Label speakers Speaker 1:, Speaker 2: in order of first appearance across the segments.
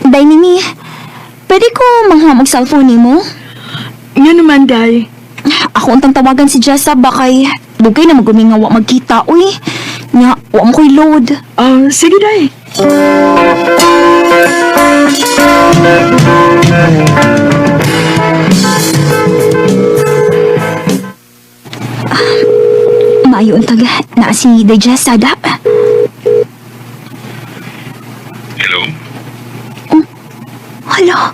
Speaker 1: Day, Mimi, pwede ko manghuam og cellphone nimo?
Speaker 2: Nga naman, Day.
Speaker 1: Ako untang tawagan si Jessa ba kay dugay na maguminga wa magkita, uy. Nya, wa mo ko'y load.
Speaker 2: Ah, sige, Day.
Speaker 1: Maayo untag na si Day Jessa da.
Speaker 3: Hello?
Speaker 1: Hala,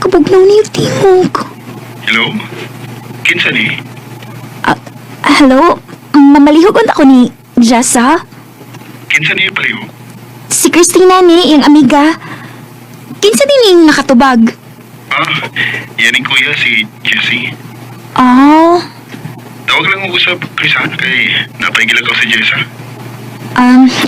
Speaker 1: kabugnaw niyo tingog.
Speaker 3: Hello? Kinsa ni?
Speaker 1: Ah, hello? Mamalihog unta ko ni Jessa?
Speaker 3: Kinsa ni paliw?
Speaker 1: Si Christina ni, iyang amiga. Kinsa din yung nakatubag?
Speaker 3: Ah, yan ang kuya si Jesse.
Speaker 1: Ah,
Speaker 3: Tawag lang ako sa Chris ha, kay napaigil ako sa Jessa.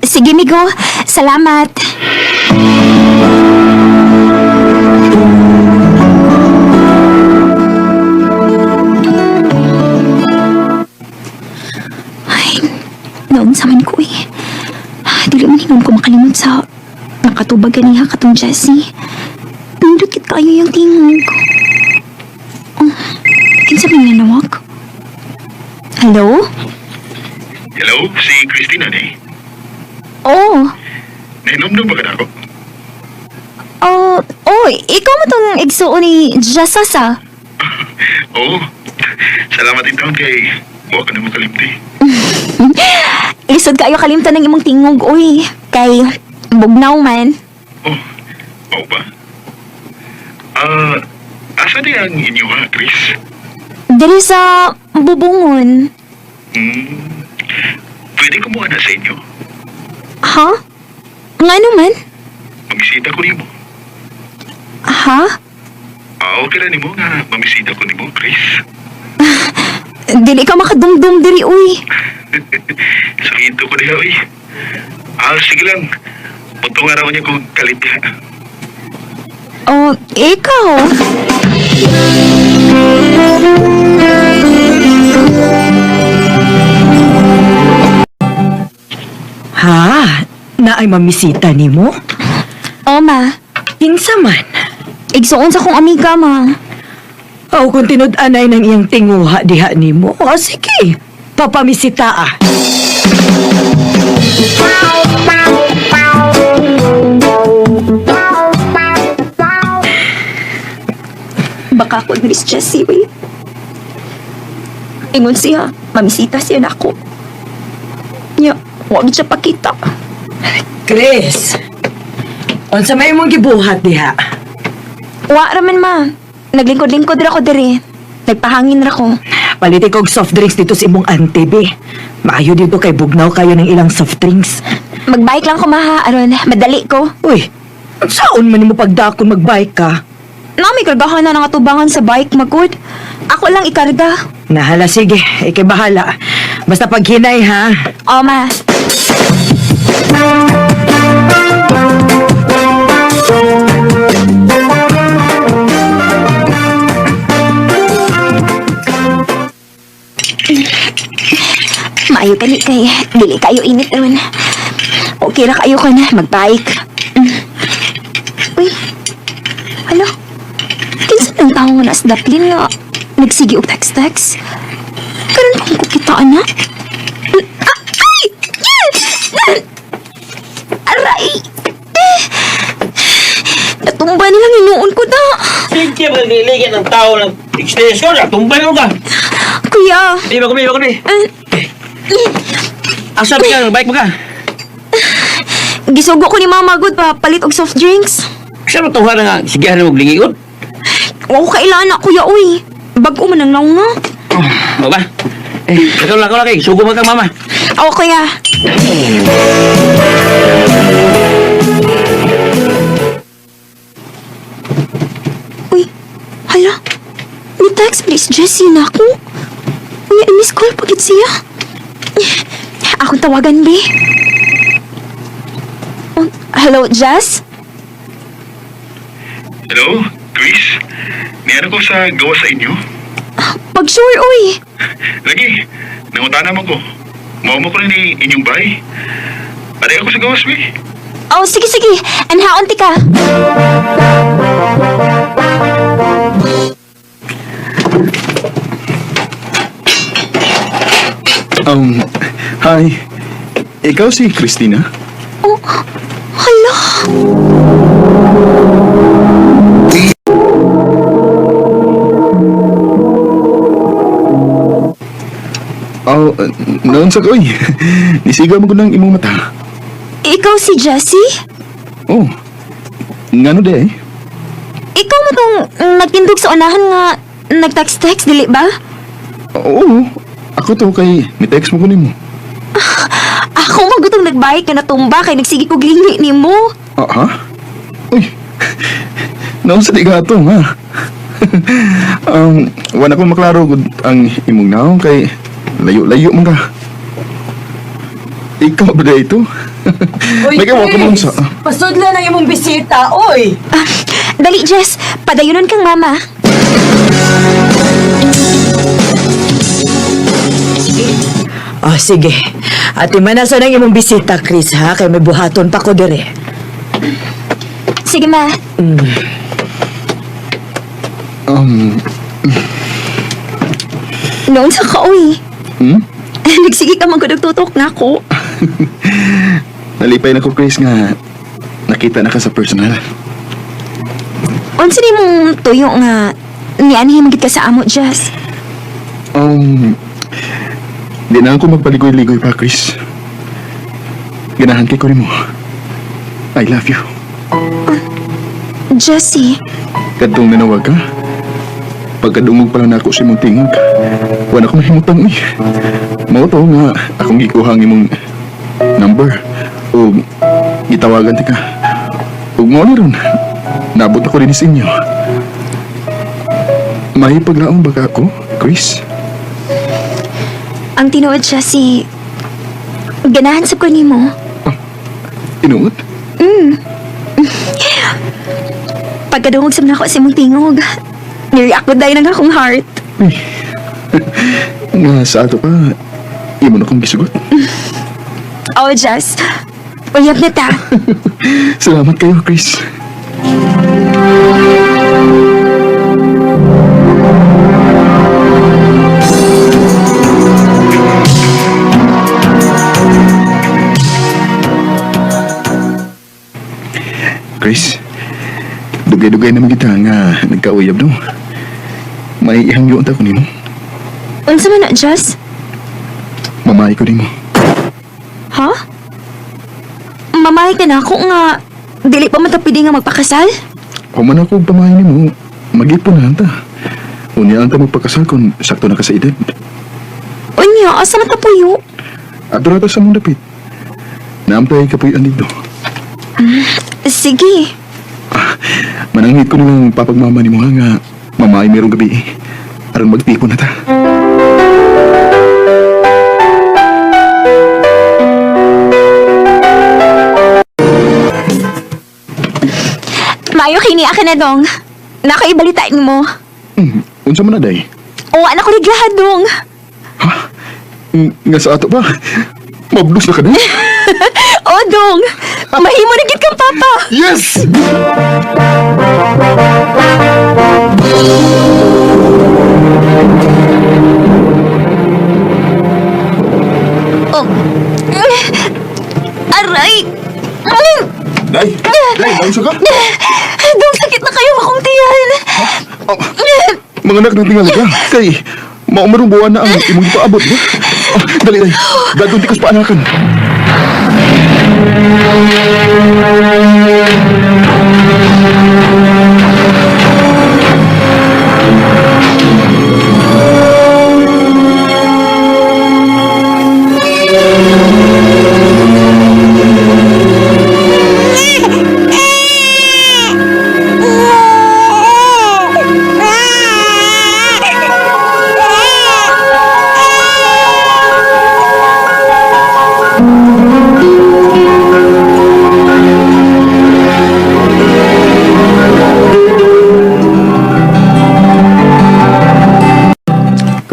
Speaker 1: sige migo. Salamat. Ay, naon sa man ko eh. Dili man hinon ko makalimot sa nakatubag ganiha katong Jessie. Nindot kit kaayo yung tingog. Oh, kinsa man nga nawag? Hello?
Speaker 3: Hello? Si Christina ni?
Speaker 1: Oh,
Speaker 3: Nainomdom ba ka na ako?
Speaker 1: oh, oh, ikaw mo tong igsuon ni Jessa sa.
Speaker 3: Oo. Salamat din taon kay wa ka na makalimti.
Speaker 1: Lisod kayo kalimtan ng imong tingog, uy. Kay bugnaw man.
Speaker 3: Oh, mao ba? Ah, asa di ang inyo ha, Chris?
Speaker 1: Diri sa bubungon.
Speaker 3: Hmm, pwede kumuha na sa inyo.
Speaker 1: Ha? Nga naman?
Speaker 3: Mamisita ko nimo.
Speaker 1: Ha?
Speaker 3: Ah, okay ra nimo nga mamisita ko nimo, Chris.
Speaker 1: Dili ka makadumdum diri, uy.
Speaker 3: Sakito ko diha, uy. Ah, sige lang. Putong araw niya kung kalit diha.
Speaker 1: Oh, ikaw.
Speaker 2: Ha? Na ay mamisita nimo?
Speaker 1: Oh, ma.
Speaker 2: Kinsa man?
Speaker 1: Igsuon sa kong amiga, ma.
Speaker 2: Aw, kung tinud-anay ng iyang tinguha diha nimo. O, sige. Papamisita ah.
Speaker 1: Baka ako ni Jessie, uy. Ingon siya, mamisita siya na ako. Nya, wag siya pakita.
Speaker 2: Chris! Unsa may imong gibuhat diha?
Speaker 1: Wa raman, ma. Naglingkod-lingkod ra ko diri. Nagpahangin ra ko.
Speaker 2: Palitin kog soft drinks dito sa imong auntie, be. Maayo dito kay bugnaw kayo ng ilang soft drinks.
Speaker 1: Magbike lang ko, maha. Aron, madali ko.
Speaker 2: Uy, saon man nimo pagdakon magbike ka?
Speaker 1: Nami, kargahan na nga tubangan sa bike, magud. Ako lang ikarga.
Speaker 2: Nahala, sige. Ikay bahala. Basta paghinay, ha?
Speaker 1: O, ma. Maayo kani kay dili kayo init ron. Okay ra kayo ko na magbike. Uy. Hala. Kinsa nang tawo nga nasa daplin nga nagsige og text-text? Karon pa ko kita ana. Ah, ay! Aray! Eh! Natumba na lang inuon ko na.
Speaker 4: Sige, magliligan ng tao ng extension. Tumbay mo ka.
Speaker 1: Kuya,
Speaker 4: Iba ko, iba ko,
Speaker 1: eh,
Speaker 4: Asa ka, bike mo ka.
Speaker 1: gisugo ko ni Mama Good pa palit og soft drinks.
Speaker 4: Sa matuha na nga, sige, ano maglingiot.
Speaker 1: Wa ko kailan na, kuya, uy. Bago man ang nauna.
Speaker 4: Mo ba? Eh, ikaw lang, ikaw lang, kay. Sugo mo kang mama.
Speaker 1: Ako, kuya. Uy, hala. Ni text please, Jessie na ako. Uy, miss call pagit siya. Akong tawagan, be. Oh, hello, Jess?
Speaker 3: Hello, Chris? Niano ko sa gawa sa inyo?
Speaker 1: Pag sure, uy.
Speaker 3: Lagi, nangutana man ko. Mao mo ko ni inyong bay. Balik ako sa gawas, bi.
Speaker 1: Oh, sige, sige. Anhaon ti ka.
Speaker 3: Hi. Ikaw si Christina?
Speaker 1: Oh, hala.
Speaker 3: Oh, noon sa koy. Nisigaw mo ko ng imong mata.
Speaker 1: Ikaw si Jessie?
Speaker 3: Oh. Ngano di eh?
Speaker 1: Ikaw mo tong nagtindog sa unahan nga nag-text-text, dili ba?
Speaker 3: Oo. Ako to kay ni-text mo ko nimo.
Speaker 1: Ako magutong nagbike nga natumba kay nagsige kog lingi nimo.
Speaker 3: Ah, ha? Uy. Noon sa di gato, ha? Wala ko maklaro gud ang imong naong kay layo-layo man ka. Ikaw ba di ito?
Speaker 2: Oy,
Speaker 3: Nagawa ka man
Speaker 2: Chris,
Speaker 3: sa...
Speaker 2: Pasudla na imong bisita, oy.
Speaker 1: Ah, dali, Jess. Padayonon kang mama.
Speaker 2: Oh, sige. Ate manasa nang imong bisita, Chris, ha? Kay may buhaton pa ko dire.
Speaker 1: Sige, ma.
Speaker 3: Um,
Speaker 1: Noon sa ka, uy.
Speaker 3: hmm?
Speaker 1: Nagsige ka man gud og tutok nako.
Speaker 3: Nalipay na ko, Chris, nga nakita na ka sa personal.
Speaker 1: Unsa nimong tuyo nga nianhi man gid ka sa amo, Jess?
Speaker 3: Um, di na ako magpaligoy-ligoy pa, Chris. Ganahan kay ko nimo. I love you.
Speaker 1: Jessie,
Speaker 3: Kadtong nanawag ka. Pagkadungog pa lang nako sa imong tingog. Wala ko mahimutang uy. Mao to nga akong gikuha ang imong number o gitawagan ti ka. Ug mao ni ron. Nabot ako din sa inyo. May paglaong ba ka ako, Chris?
Speaker 1: ang tinuod, Jessie, ganahan sa ko nimo.
Speaker 3: Tinuod?
Speaker 1: Pagkadungog sa nako sa imong tingog, nireact ko dahil ang akong heart.
Speaker 3: Uy. Nga sa ato pa, imo na akong gisugot.
Speaker 1: Oh, Jess, uyab na ta.
Speaker 3: Salamat kayo, Chris. Chris, dugay-dugay naman kita nga nagkauyab no. May ihangyo ta ko nimo.
Speaker 1: Unsa man na, Jess?
Speaker 3: Mamahay ko nimo.
Speaker 1: Ha? Mamahay ka na ako nga dili pa man ta pwede nga magpakasal?
Speaker 3: Human ako og pamahay nimo, mag-ipon na lang ta. Unya ang ta magpakasal kung sakto na ka sa edad.
Speaker 1: Unya, asa man ta puyo?
Speaker 3: Adto ra ta sa mong dapit. Naampay kapuy-an dito.
Speaker 1: Sige.
Speaker 3: Mananghit ko nilang papagmama ni mo nga mamaay merong gabi. Aron magtipon na ta.
Speaker 1: Maayo kay ni ka na dong. Nakaibalitain mo.
Speaker 3: Unsa man na day?
Speaker 1: O, anak ko naglahat dong.
Speaker 3: Ha? Nga sa ato ba? Mablos na ka na?
Speaker 1: O, dong. Mahimo na gid kang papa.
Speaker 3: Yes!
Speaker 1: Oh. Aray!
Speaker 3: Day! Day, naunsa ka?
Speaker 1: Dong, sakit na kayo akong tiyan.
Speaker 3: Oh, mga anak ng tingali ka. Kay, maumarong buwan na ang imong ipaabot ba? Oh, dali, day. Dadong di ko sa paanakan.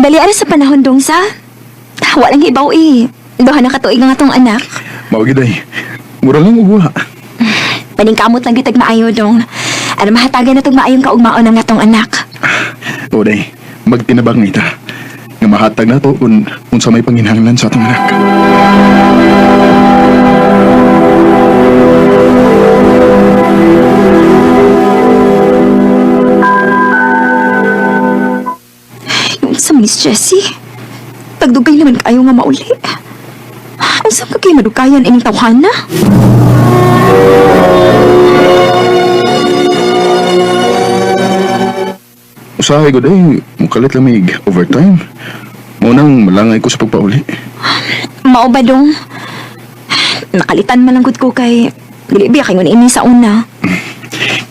Speaker 1: Dali ara sa panahon dong sa. Walang hibaw eh. Duha na katuig nga atong anak.
Speaker 3: Mao gid ay. Mura lang og wa.
Speaker 1: Paningkamot lang gitag maayo dong. Ano mahatagan na tong maayong kaugmaon ang atong anak.
Speaker 3: O day, magtinabang ni ta. Nga mahatag na to kung unsa may panginahanglan sa atong anak.
Speaker 1: Yung sa Miss Jessie, tagdugay naman kayo nga mauli. Unsa ka kay madukayan ining tawhana?
Speaker 3: Usahay ko day, mukalit lang may overtime. Mao nang malangay ko sa pagpauli.
Speaker 1: Mao ba dong? Nakalitan man lang gud ko kay dili biya kay ngun ini sa una.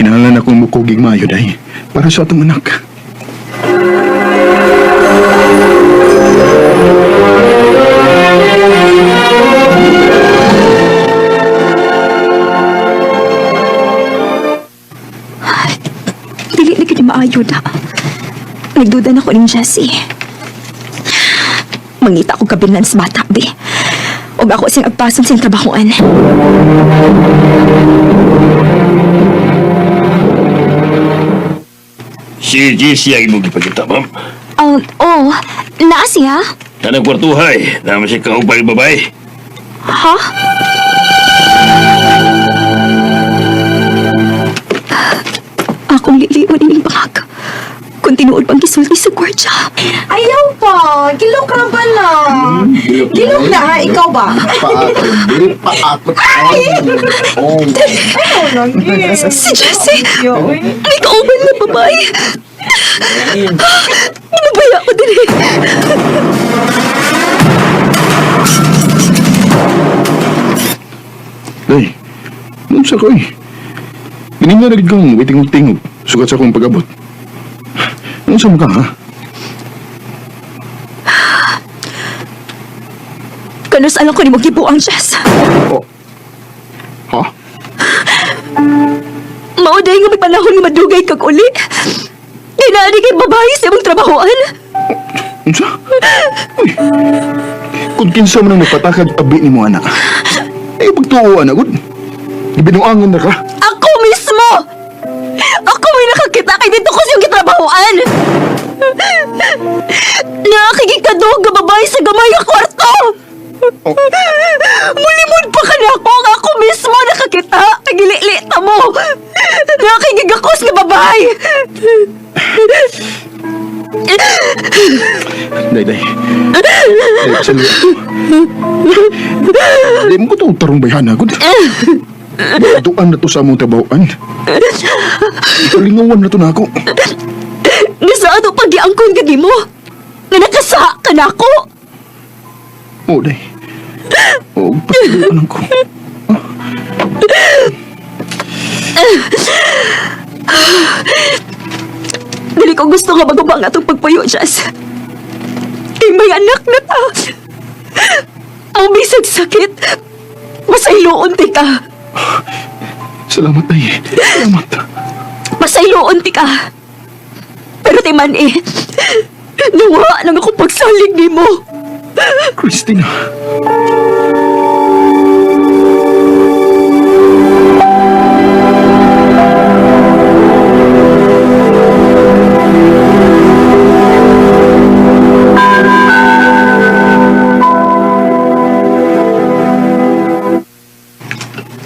Speaker 3: Kinahanglan akong mukugig maayo day para sa atong anak.
Speaker 1: Dili na gid maayo da. Nagduda na ko ning Jessie. Mangita ko kabilan sa bata, be. Og ako siyang agpason siyang trabahoan.
Speaker 4: Si Jesse ang imong gipakita, ma'am.
Speaker 1: Oh, oh, naa siya?
Speaker 4: Tanang kwartuhay, naman siya kaupay babae.
Speaker 1: Ha? Akong liliwan ining bangag. Kung tinuod pang gisulti sa gwardya.
Speaker 5: Ayaw pa! Gilok ra ba lang? Gilok na ha? Ikaw ba?
Speaker 3: Paakot, Oh.
Speaker 5: Ayaw lang, gil.
Speaker 1: Si Jesse!
Speaker 5: Yo, uy.
Speaker 1: May kauban na babae! Ginabaya ko din eh.
Speaker 3: Day, unsa ko eh. Gininga na gid kong witing-tingog sukat sa akong pag-abot. Unsa mo ka ha?
Speaker 1: Kanus alam ko ni mo gibuang Jess.
Speaker 3: Oh. Ha?
Speaker 1: Mao dahil nga may panahon nga madugay kag uli. Kinaani kay babae sa imong trabahoan.
Speaker 3: Unsa? Uy. Kung kinsa man ang nagpatakag tabi ni mo anak. Ay pagtuo anak gud. Gibinuangan na ka.
Speaker 1: Ako mismo! Ako may nakakita kay dito ko siyang gitrabahoan! Nakikikadog nga babae sa gamay nga kwarto!
Speaker 3: Oh.
Speaker 1: Mulimod pa ka na ako nga ako mismo nakakita! Kagililita mo! Nakikigakos nga babae!
Speaker 3: Day, day. Day, sali. Di mo ko to tarong bayhana gud. Duan na to sa among trabahoan. Kalingawan na to na ako.
Speaker 1: Nga sa ato pagiangkon gani mo! Nga nakasaha ka na ako!
Speaker 3: Oo, day. Oo, pasiluan ko.
Speaker 1: Dili ko gusto nga magubang atong pagpuyo, Jess. Kay may anak na ta. Ang bisag sakit. Masayloon ti ka.
Speaker 3: Salamat, day. Salamat.
Speaker 1: Masayloon ti ka. Pero ti man eh. Nawa nang ako pagsalig ni mo.
Speaker 3: Christina.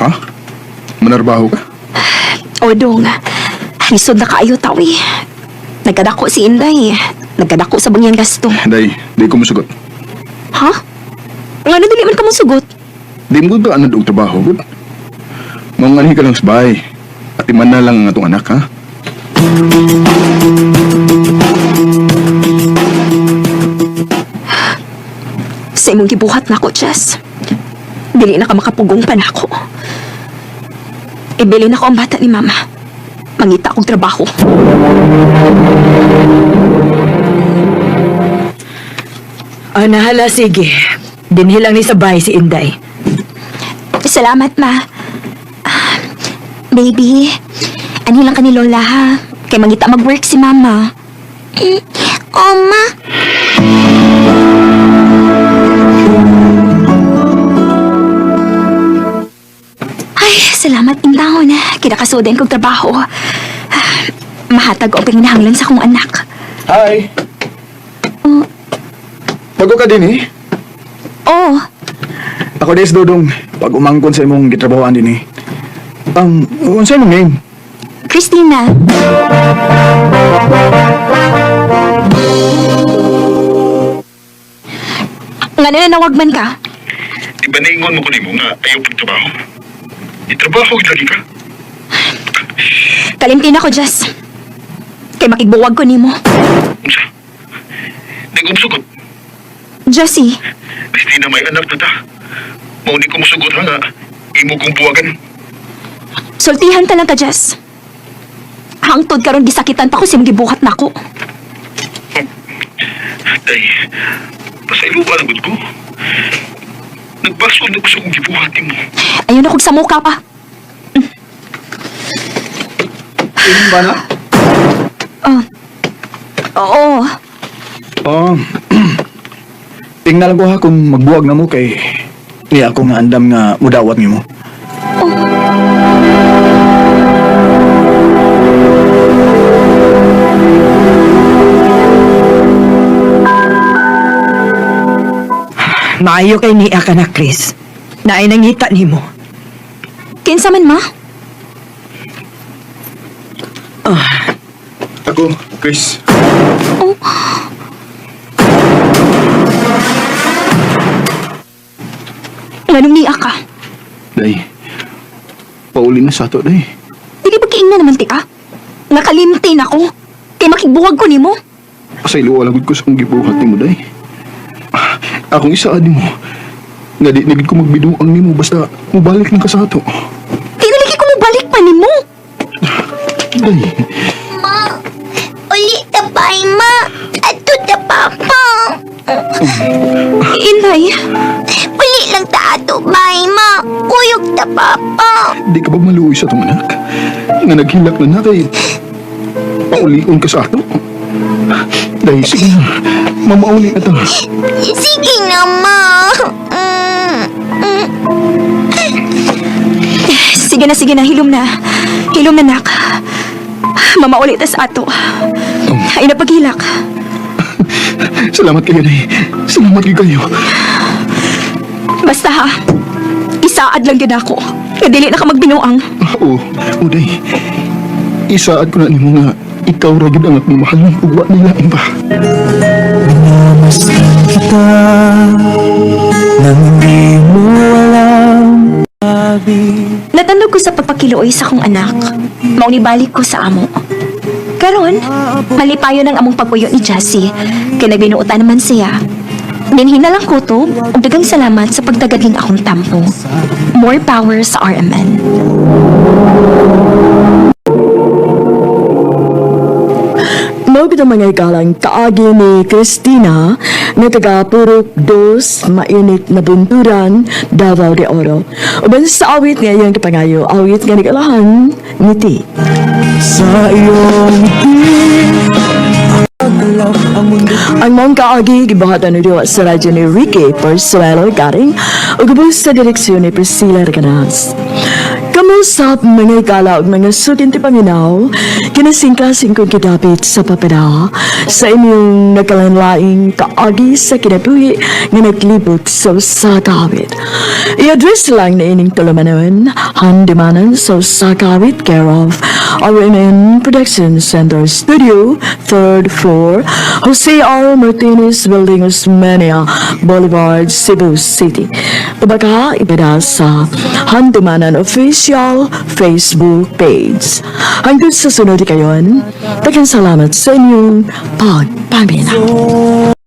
Speaker 3: Ha? Manarbaho ka?
Speaker 1: O dong, lisod na kaayo tawi. Nagkadako si Inday. Nagkadako sa bangyang gasto.
Speaker 3: Day, di ko musugot.
Speaker 1: Ha? Ngano dili man ka mo sugot?
Speaker 3: Di mo ba anad og trabaho, gud? Manganhi ka lang sa bahay. At iman na lang ang atong anak, ha?
Speaker 1: Sa imong gibuhat nako, Jess. Dili na ka makapugong pa nako. Ibili na ko ang bata ni Mama. Mangita kog trabaho.
Speaker 2: Ah, nahala, sige. Dinhi lang ni sa bahay si Inday.
Speaker 1: Salamat, Ma. Ah, baby, anhi lang ka ni Lola, ha? Kay mangita mag-work si Mama. Oh, Ma. Salamat intawon. Kinakasudan kog trabaho. Mahatag og panginahanglan sa akong anak.
Speaker 3: Hi!
Speaker 1: Oh.
Speaker 3: Bago ka din eh.
Speaker 1: Oh,
Speaker 3: Ako des Dodong, pag umangkon sa imong gitrabahoan din eh. Unsa imong name?
Speaker 1: Christina. Nga nanawag man ka?
Speaker 3: Di ba naingon mo ko nimo nga ayaw pagtrabaho? Itrabaho gid lagi ka.
Speaker 1: Kalimtin ako, Jess. Kay makigbuwag ko nimo.
Speaker 3: Unsa? Nagumsugot.
Speaker 1: Jessie,
Speaker 3: Christina may anak na ta. Mao ni ko musugot ha nga imo kong buwagan.
Speaker 1: Sultihan ta lang ka, Jess. Hangtod karon gisakitan pa ko sa imong gibuhat nako.
Speaker 3: Day, pasaylo ba lang ko? Nagbasol na ko sa kong gibuhat nimo.
Speaker 1: Ayun ako sa muka pa.
Speaker 3: Imong ba na?
Speaker 1: Oh. Oo.
Speaker 3: Oh. Tingnan lang ko ha kung magbuwag na mo kay niya ako nga andam nga mudawat nimo.
Speaker 2: Maayo kay niya ka na, Chris. Naay nangita nimo.
Speaker 1: Kinsa man, ma?
Speaker 3: Ako, Chris.
Speaker 1: Oh. Nganong niya ka?
Speaker 3: Day, pauli na sa ato, day.
Speaker 1: Dili ba kiingna naman ti ka? Nakalimtin ako. Kay makigbuwag ko nimo.
Speaker 3: Pasaylo lang gud ko sa akong gibuhat nimo, day. Ah, akong isaad nimo. Nga di na gid ko magbiduang nimo basta mobalik lang ka sa ato.
Speaker 1: Tinaligi ko mobalik pa nimo.
Speaker 3: Day,
Speaker 6: Ma, uli ta pa, ma. Ato ta papa.
Speaker 1: Inay,
Speaker 6: Uli lang ta ato bay, ma. Kuyog ta papa.
Speaker 3: di ka ba maluoy sa atong anak? Nga naghilak na na kay paulion ka sa ato. Day, sige na. Mamauli na ta.
Speaker 6: Sige na, ma.
Speaker 1: Sige na, sige na. Hilom na. Hilom na, nak. Mamauli ta sa ato. Ay napaghilak.
Speaker 3: Salamat kayo, Day. Salamat kayo.
Speaker 1: Basta ha, isaad lang gyud ako. Nga dili na ka magbinuang.
Speaker 3: Oo, oh, Day. Isaad ko na nimo nga ikaw ra gyud ang akong mahal ng uwa nila ba.
Speaker 7: Minamasdan kita nang di mo alam.
Speaker 1: Natandog ko sa pagpakiluoy sa akong anak. Maunibalik ko sa amo. Karon, malipayon ang among pagpuyo ni Jassy. Kay nagbinuotan naman siya. Ninhina lang kutob ug daghang salamat sa pagtagad ning akong tampo. More power sa RMN.
Speaker 8: Mao gid ang mga igalang kaagi ni Christina nga taga Purok Dos, Mainit na Bunturan, Davao de Oro. Uban sa awit nga iyang kapangayo, awit nga nag-alahan, ngiti.
Speaker 7: Sa iyong ngiti, agalaw ang mundo.
Speaker 8: Ang mong kaagi gibuhatan ni Diwa sa radyo ni Ricky Porsuelo Garing ug ubos sa direksyon ni Priscilla Recanas. Kamusap mga igala ug mga sukin ti paminaw, kinasingkasing kong kidapit sa papeda sa inyong nagkalanlaing kaagi sa kinabuhi nga naglibot sa usa ka awit. I-address lang na ining tulumanon, Handimanan sa usa ka awit, care of RMN Production Center Studio, third floor, Jose R. Martinez Building, Osmeña Boulevard, Cebu City. Ubaka, ibada sa Handumanan Official Facebook page. Hanggang sa sunod kayon, daghang salamat sa inyong pagpaminaw.